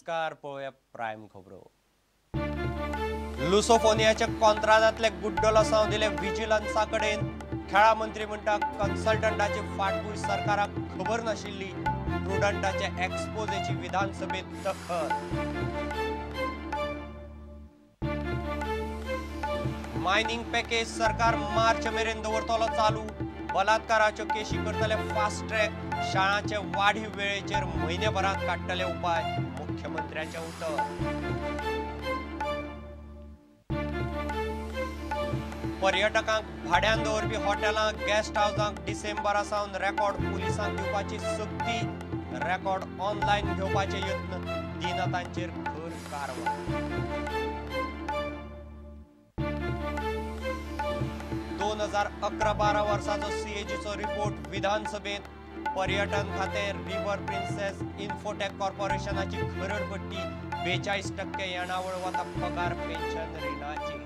नमस्कार. पळोवया प्रायम खबरो. लुसोफोनियाच्या कॉन्त्रादांतले गुड्डल दिले विजिलन्सा कडेन. खेळा मंत्री म्हणटा कन्सल्टंटाची फाटभूंय सरकाराक खबर नाशिल्ली. प्रुडंटाचे एक्सपोजेची विधानसभेत दखल. मायनिंग पॅकेज सरकार मार्च मेरेन दवरतलो चालू. बलात्काराच्यो केशी करतले फास्ट ट्रॅक. शाळांचे वाढीव वेळेचेर म्हयनेभरांत काडटले उपाय. मुख्यमंत्र्याचें उतर. पर्यटकांक भाड्यान दवरपी हॉटेलां गेस्ट हावजांक डिसेंबरा सावन रेकॉर्ड पुलिसांक दिवपाची सक्ती. रेकॉर्ड ऑनलायन घेवपाचे यत्न. दिना तांचेर खर कारवाय. 2011-12 वर्साचो सीएजीचो रिपोर्ट विधानसभेत. पर्यटन खातें रिव्हर प्रिन्सेस इन्फोटेक कॉर्पोरेशनाची खरडपट्टी. 42% येणावळ वता पगार पेन्शन रिणाची.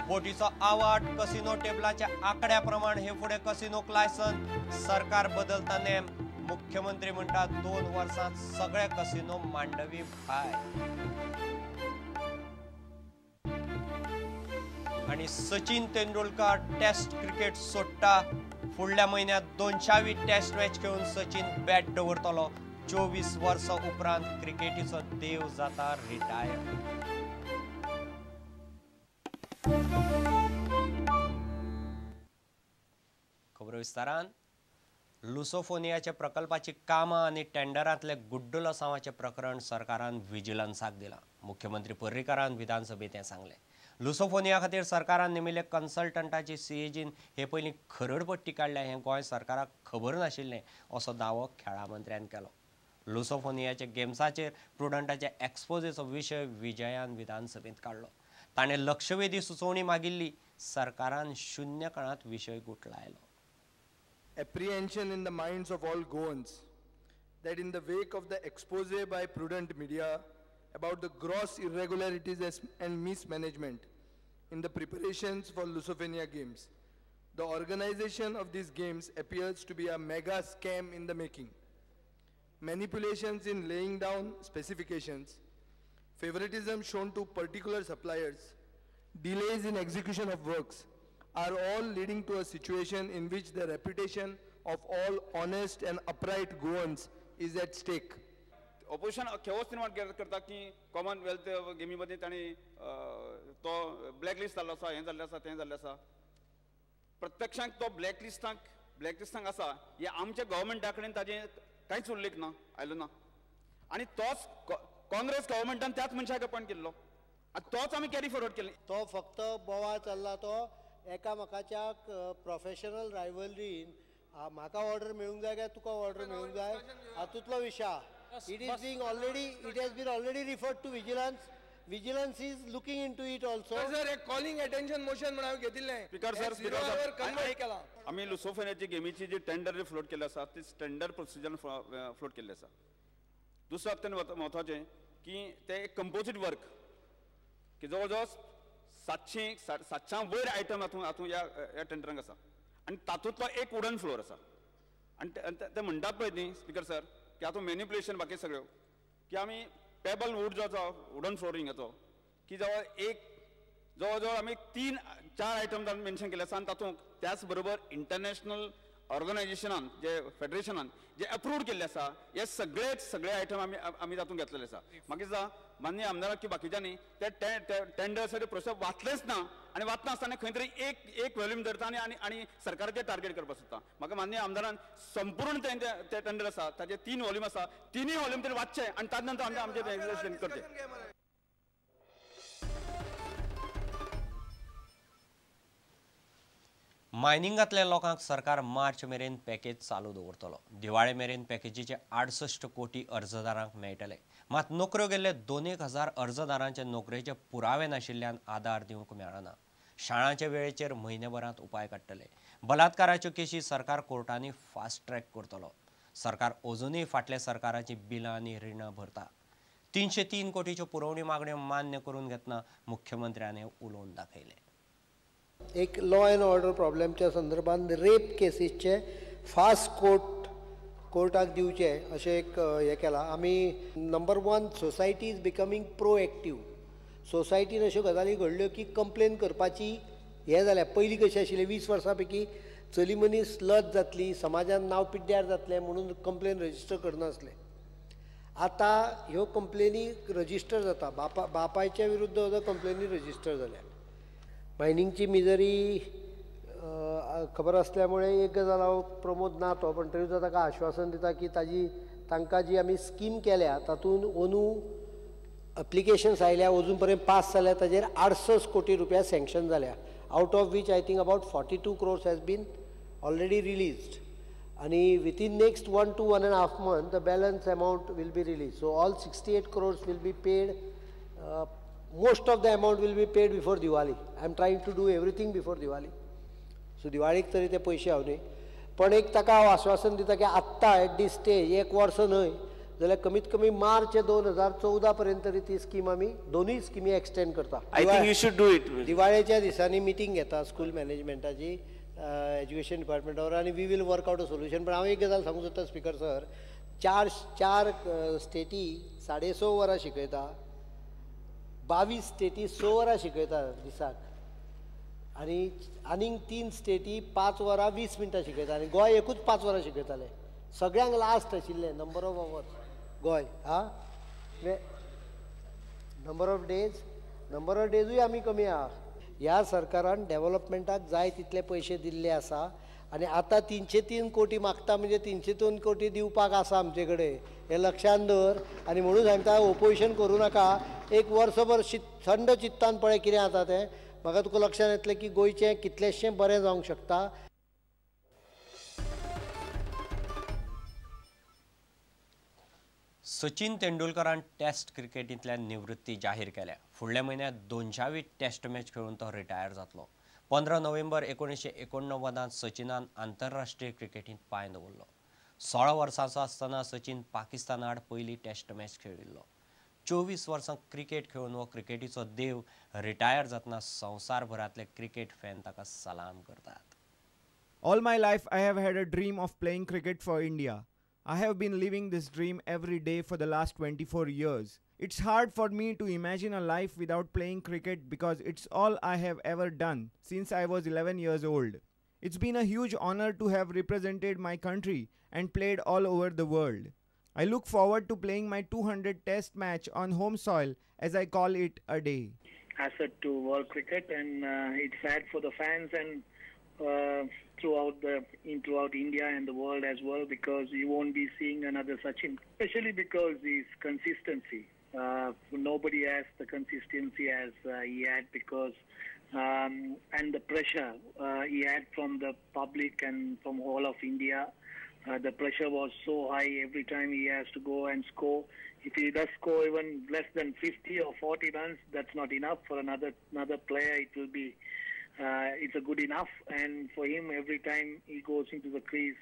बोटीचो आवाट कसिनो टेबलाच्या आंकड्या प्रमाण हे फुडें कसिनोक लायसन. सरकार बदलता नेम. मुख्यमंत्री म्हणटा 2 वर्सांत सगळे कसिनो मांडवी भायर. आणि सचिन तेंडुलकर टेस्ट क्रिकेट सोडटा. फुडल्या म्हयन्यात 200वी टेस्ट मॅच खेळून सचिन बॅट दवरतलो. 24 वर्सां उपरांत क्रिकेटीचो देव जाता रिटायर. खबरो विस्तारान. लुसोफोनियाच्या प्रकल्पाची कामां आनी टेंडरांतले गुड्डलसांवाचें प्रकरण सरकारान विजिलन्साक दिलां. मुख्यमंत्री पर्रीकारान विधानसभेंत हें सांगलें. लुसोफोनिया खातीर सरकारान नेमिल्ले कन्सल्टंटाची सीएजीन हे पयलीं खरडपट्टी काडल्या हें गोंय सरकाराक खबर नाशिल्लें असो दावो खेळा मंत्र्यान केलो. लुसोफोनियाच्या गेम्साचेर प्रुडंटाच्या एक्सपोजेचो विशय विजयान विधानसभेंत काडलो. ताणें लक्षवेधी सुचोवणी मागिल्ली. सरकारान शून्य काळांत विशय गुटलायलो. Apprehension in the minds of all Goans that in the wake of the expose by Prudent Media about the gross irregularities and mismanagement in the preparations for Lusofonia Games, the organization of these games appears to be a mega scam in the making. Manipulations in laying down specifications, favoritism shown to particular suppliers, delays in execution of works are all leading to a situation in which the reputation of all honest and upright Goans is at stake. Opposition केवच निर्माण करता की Commonwealth गेमी मध्ये ताणी तो blacklist जाल्लो आसा, हें जाल्लें आसा, तें जाल्लें आसा. प्रत्यक्षांत तो ब्लॅकलिस्टांक आसा हे आमच्या गव्हर्मेंटा कडेन ताजें कांयच उल्लेख ना, आयलो ना. आनी तोच काँग्रेस गव्हर्मेंटान त्याच मनशाक अपॉयंट केल्लो आनी तोच आमी कॅरी फॉरवर्ड केले. तो फक्त बोवाळ चल्ला तो एकामेकाच्या प्रोफेशनल रायवलरीन. म्हाका ऑर्डर मेळूंक जाय काय तुका ऑर्डर मेळूंक जाय हातूंतलो विशय. It is being already, it has been already referred to vigilance. Vigilance is looking into it also. Sir, एक calling attention motion म्हणून हांवें घेतिल्लें. स्पीकर सर, स्पीकर सर, आमी लुसोफोनियाची गेमीची जी टेंडर फ्लोट केल्ले आसा ती स्टँडर्ड प्रोसिजर फ्लोट केल्ले आसा. दुसरें अत्यंत म्हत्वाचें की तें एक कंपोजीट वर्क की जवळ जवळ 700 वयर आयटम हातूंत ह्या टेंडरांक आसा आनी तातूंतलो एक वुडन फ्लोर आसा. आनी ते म्हणटात पळय न्ही स्पीकर सर की हातूंत मॅनिपुलेशन बाकी सगळ्यो की आमी पेबल वूड जो आसा वुडन फ्लोरिंगाचो की जवळ जवळ आमी 3-4 आयटम तातूंत मेन्शन केले आसा आनी तातूंत त्याच बरोबर इंटरनॅशनल ऑर्गनायझेशनान जे फेडरेशनान जे अप्रूव्ड केल्ले आसा हे सगळे आयटम आमी तातूंत घेतलेले आसा. मागीर जाता माननीय आमदाराक की बाकीच्यांनी ते टेंडर्साचे प्रोसेस वाचलेच ना आनी वाचना आसतना खंय तरी एक व्हॉल्यूम धरता आनी आनी सरकाराचेर टार्गेट करपाक सोदता. म्हाका माननीय आमदारान संपूर्ण ते टेंडर आसा ताचे 3 व्हॉल्यूम आसा, 3 व्हॉल्यूम तरी वाचचे आनी ताजे नंतर आमचे करचे. मायनिंगांतल्या लोकांक सरकार मार्च मेरेन पॅकेज चालू दवरतलो. दिवाळे मेरेन पॅकेजीचे 68 कोटी अर्जदारांक मेळटले. मात नोकऱ्यो गेल्ले 2,000 अर्जदारांचे नोकरेचे पुरावे नाशिल्ल्यान आदार दिवंक मेळना. शाळांच्या वेळेचेर म्हयनेभरांत उपाय काडटले. बलात्काराच्यो केशी सरकार कोर्टांनी फास्ट ट्रॅक करतलो. सरकार अजुनूय फाटल्या सरकाराची बिलां आनी रिणां भरता. 303 कोटीच्यो पुरवणी मागण्यो मान्य करून घेतना मुख्यमंत्र्यान उलोवन दाखयलें. एक लॉ एंड ऑर्डर प्रॉब्लेमच्या संदर्भात रेप केसीसचे फास्ट कोर्ट कोर्टाक दिवचें अशें एक हें केलां. आमी number 1 society is becoming proactive. सोसायटीन अश्यो गजाली घडल्यो की कंप्लेन करपाची हें जाल्या. पयलीं कशें आशिल्लें 20 वर्सां पैकी चली मनीस लज जातली, समाजान नांव पिड्ड्यार जातलें म्हणून कंप्लेन रजिस्टर करनासलें. आतां ह्यो कंप्लेनी रजिस्टर जाता. बापायच्या विरुद्ध सुद्दां कंप्लेनी रजिस्टर जाल्या. मायनिंगची मिजरी खबर आसल्यामुळे एक गजाल हांव प्रमोद ना तो पण तरी सुद्दां ताका आश्वासन दिता की ताजी तांकां जी आमी स्कीम केल्या तातूंत अंदू एप्लिकेशन्स आयल्या अजून पर्यंत पास जाल्या ताजेर 68 कोटी रुपया सँक्शन जाल्या. Out of which I think about 42 crores has been already released. आनी within next 1 to 1.5 month the balance amount will be release. So all 68 crores will be paid. Most of the amount will be paid before Diwali. I am trying to do everything before Diwali. So दिवाळीक तरी ते पयशे हांव न्ही, पण एक ताका हांव आश्वासन दिता की आत्तां एट दीस स्टेज 1 वर्स न्हय जाल्यार कमीत कमी मार्च 2014 पर्यंत तरी ती स्कीम आमी दोनूय स्किमी एक्सटेंड करता. I think you should do it. दिवाळेच्या दिसांनी मिटींग घेता स्कूल मॅनेजमेंटाची एज्युकेशन डिपार्टमेंटावर आनी we will work out a solution. पण हांव एक गजाल सांगूंक सोदता स्पीकर सर, चार स्टेटी 6.5 वरां शिकयता, 22 स्टेटी 6 वरां शिकयता दिसाक, आनी आनीक 3 स्टेटी 5 वरां 20 मिनटां शिकयता आनी गोंय एकूच 5 वरां शिकयताले. सगळ्यांक लास्ट आशिल्लें नंबर ऑफ अवर्स गोंय. हा number of days, number of डेजूय आमी कमी आहा. ह्या सरकारान डेवलपमेंटाक जाय तितले पयशे दिल्ले आसा आनी आतां 303 कोटी मागता म्हणजे 303 कोटी दिवपाक आसा आमचे कडेन, हें लक्षांत दवर. आनी म्हणून सांगता ओपोजिशन करूं नाका. एक वर्सभर थंड चित्तान पळय कितें जाता तें. म्हाका तुका लक्षांत येतलें की गोंयचें कितलेंशें बरें जावंक शकता. सचिन तेंडुलकरान टेस्ट क्रिकेटींतल्यान निवृत्ती जाहीर केल्या. फुडल्या म्हयन्यांत 200वी टेस्ट मॅच खेळून तो रिटायर जातलो. 15 नोव्हेंबर 1989 सचिनान आंतरराष्ट्रीय क्रिकेटींत पांय दवरलो. 16 वर्सांचो आसतना सचिन पाकिस्ताना आड पयली टेस्ट मॅच खेळिल्लो. 24 वर्सां क्रिकेट खेळून हो क्रिकेटीचो देव रिटायर जातना संवसारभरांतले क्रिकेट फॅन ताका सलाम करतात. All my life I have had a dream of playing cricket for India. I have been living this dream every day for the last 24 years. It's hard for me to imagine a life without playing cricket because it's all I have ever done since I was 11 years old. It's been a huge honor to have represented my country and played all over the world. I look forward to playing my 200 test match on home soil, as I call it a day. Asset to world cricket, and it's sad for the fans and throughout India and the world as well, because you won't be seeing another Sachin, especially because his consistency. Nobody has the consistency as he had, because and the pressure he had from the public and from all of India. The pressure was so high every time he has to go and score. If he does score even less than 50 or 40 runs, that's not enough for another player. It will be it's a good enough. And for him, every time he goes into the crease,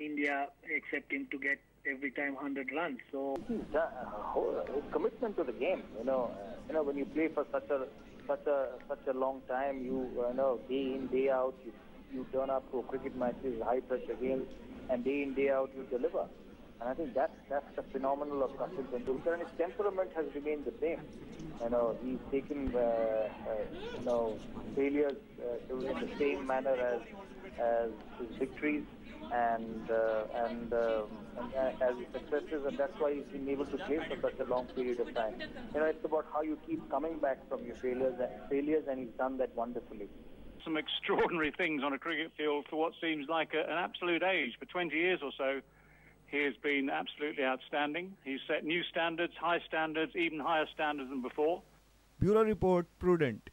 India accept him to get every time 100 runs. So his commitment to the game, you know, when you play for such a long time, you know, day in day out, you turn up to cricket matches, high pressure games, and day in day out you deliver. And I think that's the phenomenal of Sachin Tendulkar, and his temperament has remained the same. You know, he's taken you know, failures in the same manner as his victories and as his successes, and that's why he's been able to play for such a long period of time. You know, it's about how you keep coming back from your failures, and he's done that wonderfully. Some extraordinary things on a cricket field for what seems like an absolute age. For 20 years or so, he has been absolutely outstanding. He's set new standards, high standards, even higher standards than before. Bureau Report, Prudent.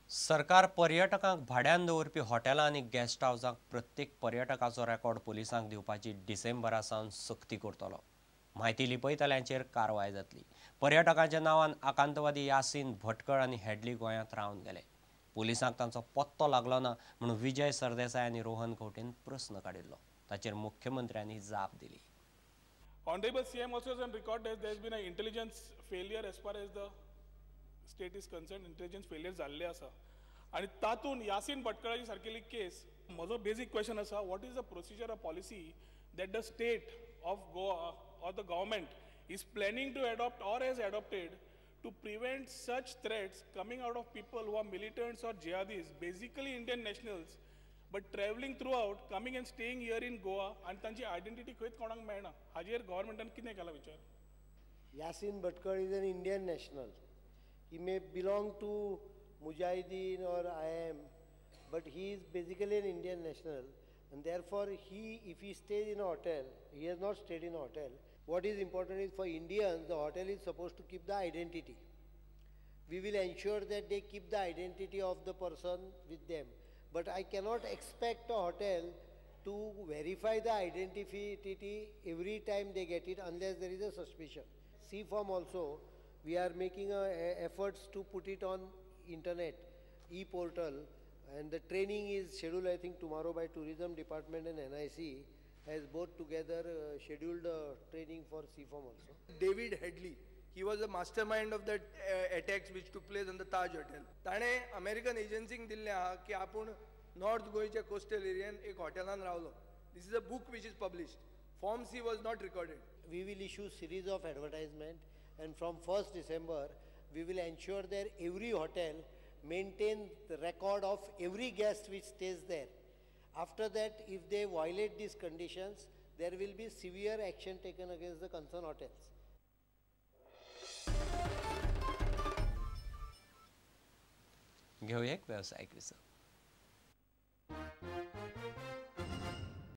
सरकार पर्यटकांक भाड्यान दवरपी हॉटेलां आनी guest हावजांक प्रत्येक पर्यटकाचो record पुलिसांक दिवपाची डिसेंबरा सावन सक्ती करतलो. म्हायती लिपयतल्यांचेर कारवाय जातली. पर्यटकांच्या नांवान आकांतवादी यासीन भटकळ आनी हेडली गोंयांत रावन गेले. पुलिसांक तांचो पत्तो लागलो ना म्हणून विजय सरदेसाय आनी रोहन खंवटेन प्रस्न काडिल्लो. ताचेर मुख्यमंत्र्यांनी जाप दिली. Honorable CM also has on record that there has been an intelligence failure as far as the state is concerned. Intelligence failure जाल्ले आसा आनी तातूंत यासीन भटकळाची सारकेली केस म्हजो बेजीक क्वेश्चन आसा, what is the procedure or policy that the state of Goa or the government is planning to adopt or has adopted to prevent such threats coming out of people who are militants or jihadis, basically Indian nationals, but traveling throughout, coming and staying here in Goa, and तांची identity खंयच कोणाक मेळना. हाजेर गव्हर्मेंटान कितें केला विचार? Yasin Bhatkal is an Indian national. He may belong to Mujahideen or IM, but he is basically an Indian national, and therefore he, if he stays in a hotel, he has not stayed in a hotel. What is important is for Indians, the hotel is supposed to keep the identity. We will ensure that they keep the identity of the person with them. But I cannot expect a hotel to verify the identity every time they get it unless there is a suspicion. C form also, we are making efforts to put it on internet, e-portal, and the training is scheduled, I think, tomorrow by Tourism Department and NIC has both together scheduled training for C form also. David Headley, he was the mastermind of that attacks which took place on the Taj Hotel. ताणे American एजन्सींक दिल्लें आहा की आपूण north गोंयच्या coastal Ariane एक हॉटेलान रावलो. This is a book which is published. Form C was not recorded. We will issue series of advertisement, and from 1st December we will ensure that every hotel maintain the record of every guest which stays there. After that, if they violate these conditions, there will be severe action taken against the concerned hotels. घेऊया एक व्यावसायिक विसव.